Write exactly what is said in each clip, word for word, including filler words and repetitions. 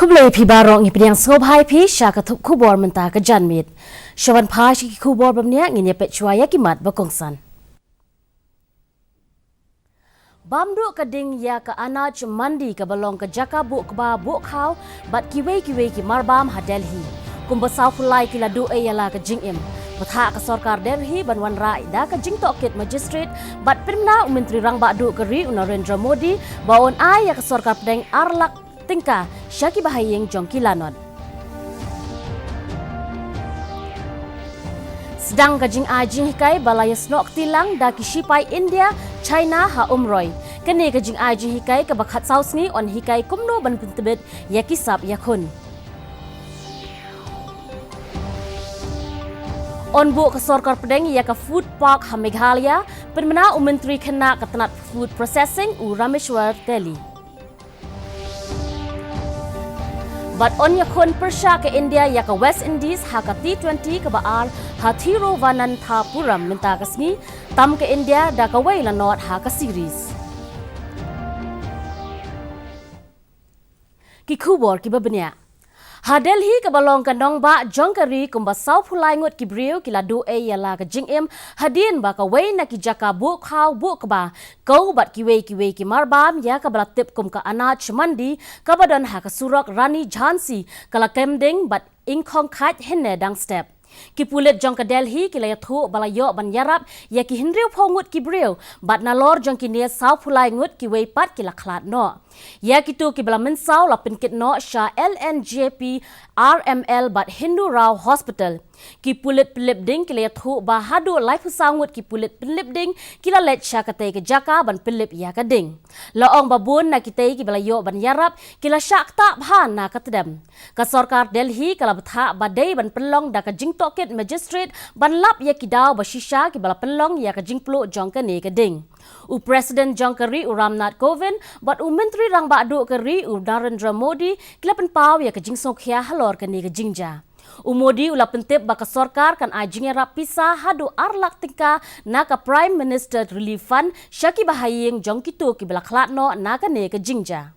Khublei phi baroh, ngi pdiang sngewbha ïa phi sha ka thup khubor mynta ka janmiet. Sha ban phai sha ki khubor ba bniah, ngin ïa peit shuwa ïa ki mat ba kongsan. Bam duh ka ding ïa ka anaj mandi kaba long ka jaka buh kba buh khaw bad kiwei kiwei ki marbam ha Delhi. Kumba sawphew lai ki la duh ei ïa la ka jingim. Bthah ka sorkar Delhi ban wanrah da ka jingtohkit magistrate bad pynbna u Myntri Rangbah Duh ka ri u Narendra Modi ba un ai ïa ka sorkar pdeng ar lak tyngka sha ki bahaïing jong ki lanot. Sdang ka jingai jinghikai ba la ïasnoh kti lang da ki shipai India, China ha Umroi. Kane ka jingai jinghikai kaba khatsaw sngi yn hikai kumno ban pyntbit ïa ki sap ïakhun. Yn buh ka sorkar pdeng ïa ka food park ha Meghalaya, pynbna u Myntri khynnah ka tnat food processing u Rameshwar Telie. Bad yn ïakhun pyrshah ka India ïa ka West Indies ha ka T twenty kaba ar ha Thiruvananthapuram mynta ka sngi, tam ka India da kawei la nod ha ka series. Ki khubor kiba bniah. Ha Delhi kaba long ka nongbah jong ka ri, kumba sawphew lai ngut ki briew ki la duh ei ïa la ka jingim hadien ba kawei na ki jaka buh khaw buh kba, khaw bad kiwei kiwei ki marbam ïa kaba la tip kum ka anaj mandi kaba don ha ka surok Rani Jhansi ka la kem ding bad ingkhong khait hynne dang step. Ki pulit jong ka Delhi ki la ïathuh ba la ïoh ban ïarap ïa ki hynriewphew ngut ki briew bad nalor jong kine sawphew lai ngut kiwei pat ki la khlad noh. Ïa kito kiba la mynsaw la pynkit noh sha L N J P R M L bad Hindu Rao Hospital. Ki pulit pynlip ding ki la ïathuh ba haduh laiphew saw ngut ki pulit pynlip ding ki la leit sha katei ka jaka ban pynlip ïa ka ding. La ong ba bun na kitei kiba la ïoh ban ïarap ki la shah ktah bha na ka tdem. Ka sorkar Delhi ka la bthah ba dei ban pynlong da ka jingtohkit magistrate ban lap ïa ki daw ba shisha kiba la pynlong ïa ka jingpluh jong kane ka ding. U President jong ka ri u Ram Nath Kovind bad u Myntri Rangbah Duh ka ri u Narendra Modi ki la pynpaw ïa ka jingsngewkhia halor kane ka jingjia. U Modi u la pyntip ba ka sorkar kan ai jingïarap pisa haduh ar lak tyngka na ka Prime Minister Relief Fund sha ki bahaïing jong kito kiba la khlad noh na kane ka jingjia.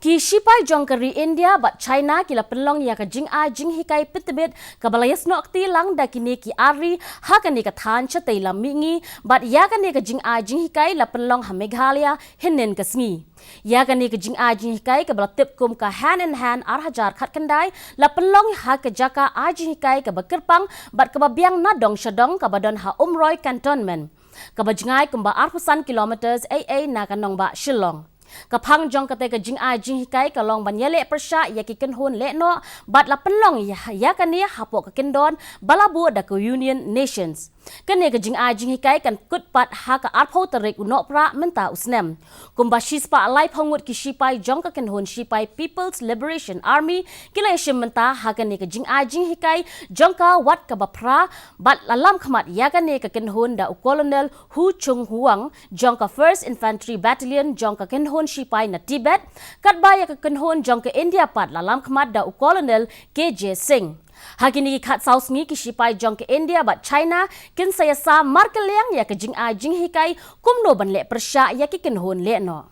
Ki shipai jong ka ri India bad China ki la pynlong ïa ka jingai jinghikai pyntbit kaba la ïasnoh kti lang da kine ki ar ri ha kane ka thaiñ shatei lam mihngi, bad ïa kane ka jingai jinghikai la pynlong ha Meghalaya hynnin ka sngi. Ïa kane ka jingai jinghikai kaba la tip kum ka Hand in Hand ar hajar khatkhyndai la pynlong ha ka jaka ai jinghikai kaba kyrpang bad kaba biang na dong sha dong kaba don ha Umroi Cantonment, kaba jngai kumba arphew san kilometers ei ei na ka nongbah Shillong. Ka phang jong katei ka jingai jinghikai ka long ban ïaleh pyrshah ïa ki kynhun lehnoh bad la pynlong ïa, ïa kane hapoh ka kyndon ba la buh da ka Union Nations. Kane ka jingai jinghikai kan kut pat ha ka arphew tarik u Nohprah mynta u snem. Kumba shispah laiphew ngut ki shipai jong ka kynhun shipai People's Liberation Army ki la ïashim mynta ha kane ka jingai jinghikai jong ka wat kaba phra bad la lam khmat ïa kane ka kynhun da u Colonel Hu Chung Huang jong ka First Infantry Battalion jong ka kynhun shipai na Tibet, katba ïa ka kynhun jong ka India pat la lam khmat da u Colonel K J Singh. Ha kine ki khatsaw sngi ki shipai jong ka India bad China kin sa ïasa markylliang ïa ka jingai jinghikai kumno ban leh pyrshah ïa ki kynhun lehnoh.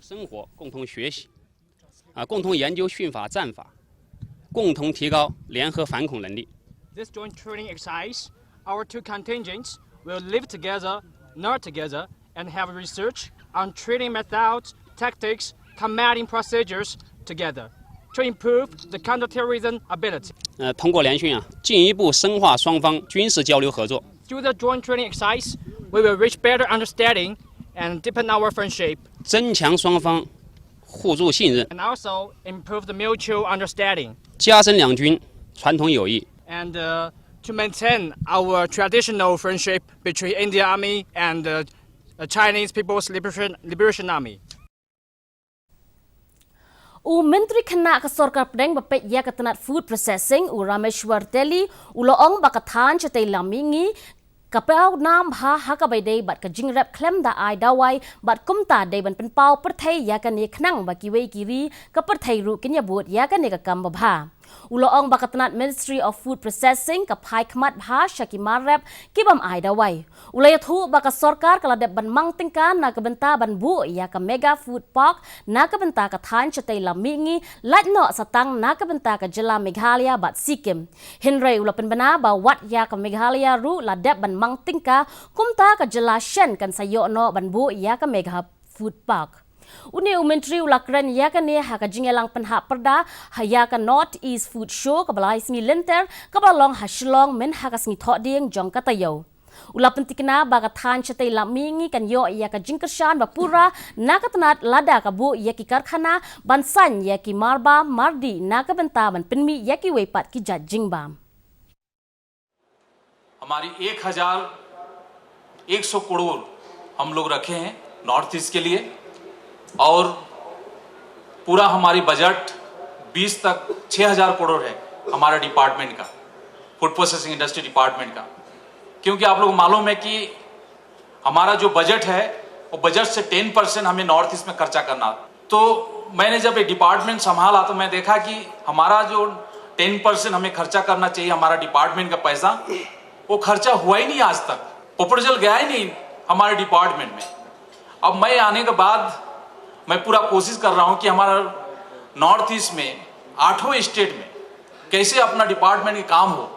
生活，共同学习，啊，共同研究训法、战法，共同提高联合反恐能力。 This joint training exercise, our two contingents will live together, learn together, and have research on training methods, tactics, commanding procedures together to improve the counterterrorism ability. 呃，通过联训啊，进一步深化双方军事交流合作。 Through the joint training exercise, we will reach better understanding and deepen our friendship 增强双方互助信任， and also improve the mutual understanding 加深两军传统友谊。 and uh, to maintain our traditional friendship between Indian Army and uh, the Chinese People's Liberation, Liberation Army. U Myntri Khynnah ka Sorkar Pdeng ba peit ïa ka tnat Food Processing u Rameshwar Telie u la ong ba ka thaiñ shatei lam mihngi ka paw nam bha ha kaba ïadei bad ka jingrep khlem da ai dawai bad kumta dei ban pynpaw pyrthei ïa kane khnang ba kiwei ki ri ka pyrthei ruh kin ïabud ïa kane ka kam babha. U la ong ba ka tnat Ministry of Food Processing ka phai khmat bha sha ki mar rep ki bym ai dawai. U la ïathuh ba ka sorkar ka la dep ban mang tyngka na ka bynta ban buh ïa ka Mega Food Park na ka bynta ka thaiñ shatei lam mihngi, lait noh sa tang na ka bynta ka jylla Meghalaya bad Sikkim. Hynrei u la pynbna ba wat ïa ka Meghalaya ruh la dep ban mang tyngka, kumta ka jylla shen kan sa ïoh noh ban buh ïa ka Mega Food Park. Une u Myntri u la kren ïa kane ha ka jingïalang pynhap pyrda ha ïa ka North East Food Show kaba lai sngi lynter kaba long ha Shillong mynha ka sngi Thohdieng jong ka taïew. U la pyntikna ba ka thaiñ shatei lam mihngi kan ïoh ïa ka jingkyrshan ba pura na ka tnat lada ka buh ïa ki karkhana ban saiñ ïa ki marba mardih na ka bynta ban pynmih ïa kiwei pat ki jait jingbam. हमारी एक हज़ार एक सौ करोड़ हम लोग रखे हैं नॉर्थ ईस्ट के लिए, और पूरा हमारी बजट बीस तक छः हज़ार करोड़ है हमारा डिपार्टमेंट का, फूड प्रोसेसिंग इंडस्ट्री डिपार्टमेंट का। क्योंकि आप लोग मालूम है कि हमारा जो बजट है, वो बजट से टेन परसेंट हमें नॉर्थ ईस्ट में खर्चा करना। तो मैंने जब ये डिपार्टमेंट संभाला तो मैं देखा कि हमारा जो टेन परसेंट हमें खर्चा करना चाहिए, हमारा डिपार्टमेंट का पैसा, वो खर्चा हुआ ही नहीं आज तक। प्रपोजल गया ही नहीं हमारे डिपार्टमेंट में। अब मैं आने के बाद मैं पूरा कोशिश कर रहा हूँ कि हमारा नॉर्थ ईस्ट में आठों स्टेट में कैसे अपना डिपार्टमेंट के काम हो।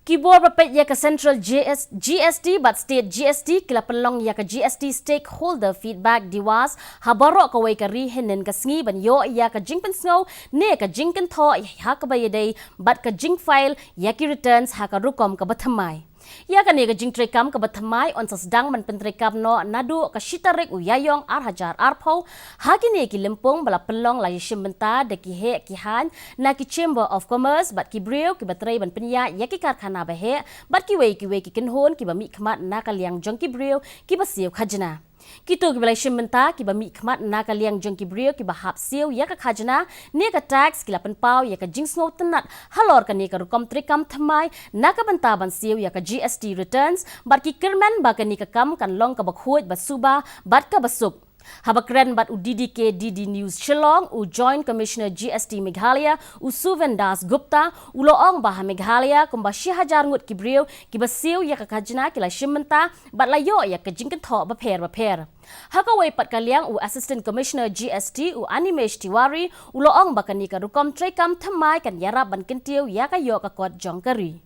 Ki bor ba peit ïa ka Central GS, GST bad State GST ki la pynlong ïa ka GST Stakeholder Feedback Diwas ha baroh kawei ka ri hynnin ka sngi ban ïoh ïa ka jingpynsngew ne ka jingkynthoh ha kaba ïadei bad ka jingfile ïa ki returns ha ka rukom kaba thymmai. Ïa kane ka jingtreikam kaba thymmai yn sa sdang ban pyntreikam noh naduh ka shi tarik u Ïaïong ar hajar arphew. Ha kine ki lympung ba la pynlong la ïashim bynta da ki heh ki haiñ na ki Chamber of Commerce bad ki briew kiba trei ban pynïaid ïa ki karkhana ba heh bad kiwei kiwei ki kynhun kiba mihkhmat na ka liang jong ki briew kiba siew khajna. Kito kiba la ïashim bynta kiba mihkhmat na ka liang jong ki briew kiba hap siew ïa ka khajna ne ka tax ki la pynpaw ïa ka jingsngewtynnat halor kane ka rukom treikam thymmai na ka bynta ban siew ïa ka GST returns bad ki kyrmen ba kane ka kam kan long kaba khuid, ba suba bad kaba suk. Haba kren bad u DDK DD News Shillong, u Joint Commissioner GST Meghalaya, u Suven Das Gupta, u la ong ba ha Meghalaya kumba shi hajar ngut ki briew kiba siew ïa ka khajna ki la shim bynta bad la ïoh ïa ka jingkynthoh bapher bapher. Ha kawei pat ka liang, u Assistant Commissioner GST, u Animesh Tiwari, u la ong ba kane ka rukom treikam thymmai kan ïarap ban kyntiew ïa ka ïoh ka kot jong ka ri.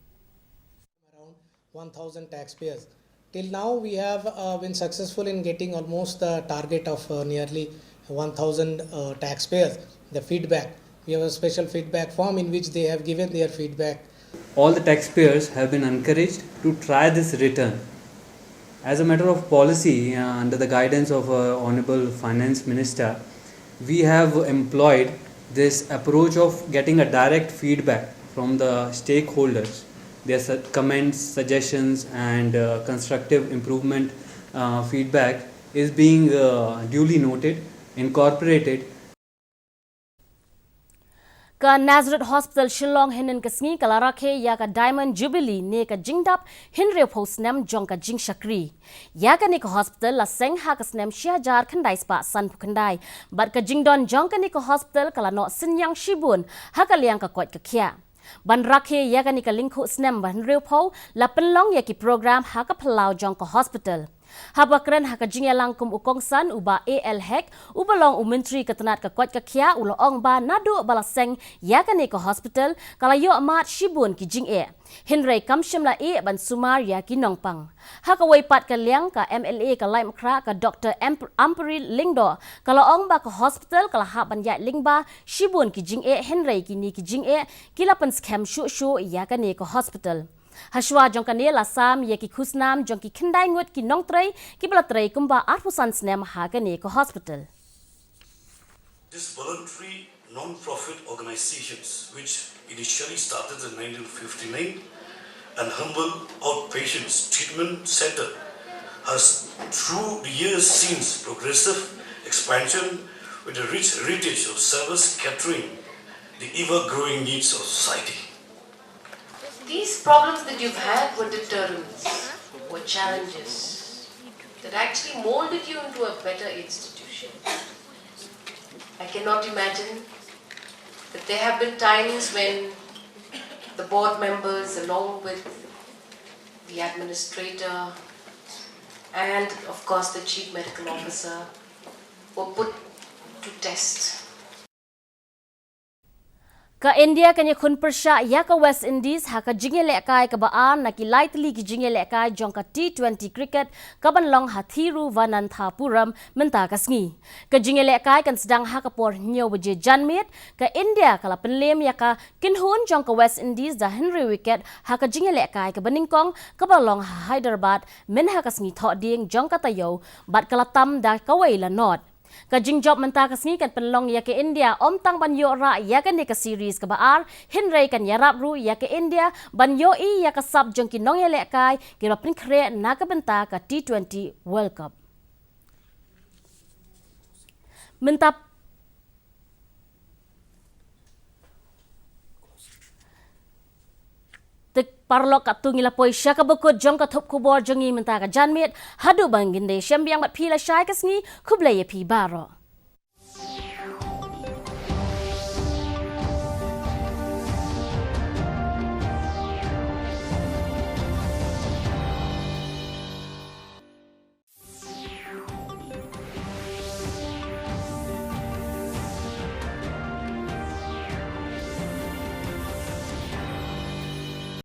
Around one thousand taxpayers. Till now, we have uh, been successful in getting almost the target of uh, nearly one thousand uh, taxpayers, the feedback. We have a special feedback form in which they have given their feedback. All the taxpayers have been encouraged to try this return. As a matter of policy, uh, under the guidance of uh, Honorable Finance Minister, we have employed this approach of getting a direct feedback from the stakeholders. Their su- comments, suggestions, and uh, constructive improvement uh, feedback is being uh, duly noted, incorporated. Ka Nazareth Hospital Shillong hynnin ka sngi ka la rakhe ïa ka Diamond Jubilee ne ka jingdap hynriewphew snem jong ka jingshakri. Ïa kane ka hospital la seng ha ka snem shi hajar khyndai spah sanphew khyndai bad ka jingdon jong kane ka hospital ka la noh synñiang shibun ha ka liang ka koit ka khiah. Ban rakhe ïa kane ka lyngkhuh snem ba hynriewphew la pynlong ïa ki program ha ka phyllaw jong ka hospital. Haba kren ha ka jingïalang kum u kongsan, u Bah A L Hek, uba long u Myntri ka tnat ka koit ka khiah, u la ong ba naduh ba la seng ïa kane ka hospital ka la ïoh mad shibun ki jingeh. Hynrei kam shym la ïeh ban sumar ïa ki nongpang. Ha kawei pat ka liang, ka MLA ka Laitumkhrah, ka Doctor Amp- Ampareen Lyngdoh, ka la ong ba ka hospital ka la hap ban ïaid lyngba shibun ki jingeh, hynrei kine ki jingeh ki la pynskhem shuh shuh ïa kane ka hospital. Hashwa jong kane la sam ïa ki khusnam jong ki khyndai ngut ki nongtrei kiba la trei kumba arphew san snem ha kane ka hospital. This voluntary non-profit organizations, which initially started in nineteen fifty-nine, an humble outpatients treatment center, has through the years seen progressive expansion with a rich heritage of service catering the ever-growing needs of society. These problems that you've had were deterrents, were challenges that actually molded you into a better institution. I cannot imagine But there have been times when the board members, along with the administrator and, of course, the chief medical officer, were put to test. Ka India kan ïakhun pyrshah ïa ka West Indies ha ka jingïalehkai kaba ar na ki lai tylli ki jingïalehkai jong ka T twenty cricket kaban long ha Thiruvananthapuram mynta ka sngi. Ka jingïalehkai kan sdang ha ka por hynñiew baje janmiet. Ka India ka la pynlem ïa ka kynhun jong ka West Indies da hynriew wicket ha ka jingïalehkai kaba nyngkong kaba long ha Hyderabad mynha ka sngi Thohdieng jong ka taïew bad ka la tam da kawei la not. Ka jingjop mynta ka sngi kan pynlong ïa ka India ym tang ban ïoh rah ïa kane ka series kaba ar, hynrei kan ïarap ruh ïa ka India ban ïohi ïa ka sap jong ki nongïalehkai kiba pynkhreh na ka bynta ka T twenty World Cup. Mynta Te paralok, katto ngi la poi sha kaba kut jong ka thup khubor jong ngi mynta ka janmiet. Haduh ban ïakynduh shembiang bad phi lashai ka sngi, khublei ïa phi baroh.